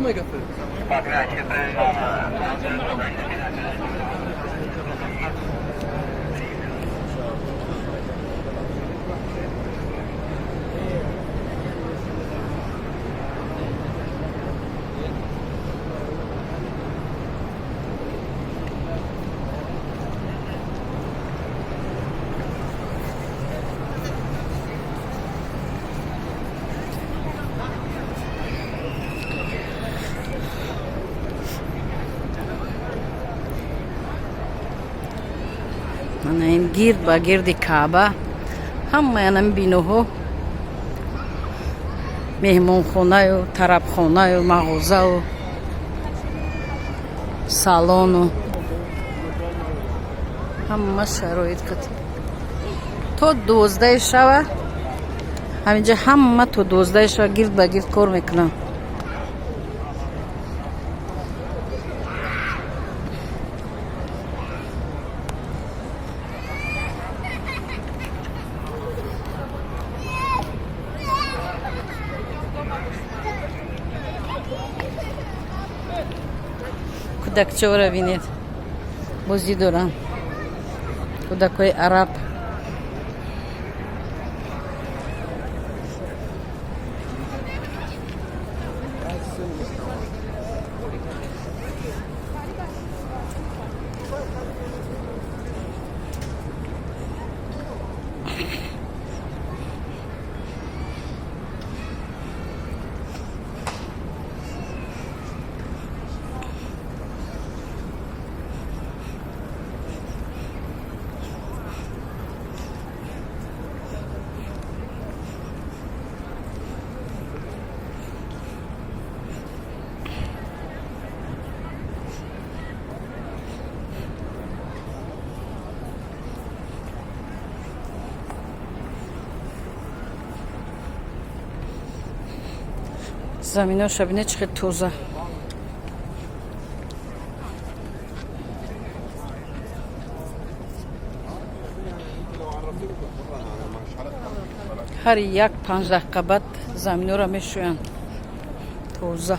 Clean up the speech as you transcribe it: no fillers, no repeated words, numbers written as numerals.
ما يقفل. Мана ин гирд ба гирди Каъба ҳамаи анами биноҳо, меҳмонхонаю, тарабхонаю, мағозаю, салону, ҳама шароит қати то 12-и шава. Ҳаминҷа ҳама то 12-и шава гирд ба гирд кор мекунанд. Кӯдакчаҳоро бинед, бозӣ доранд кӯдакҳои араб. Заминоша бинед, чӣ хел тоза. Ҳар як 5 дақиқа баъд заминҳоро мешӯянд, тоза.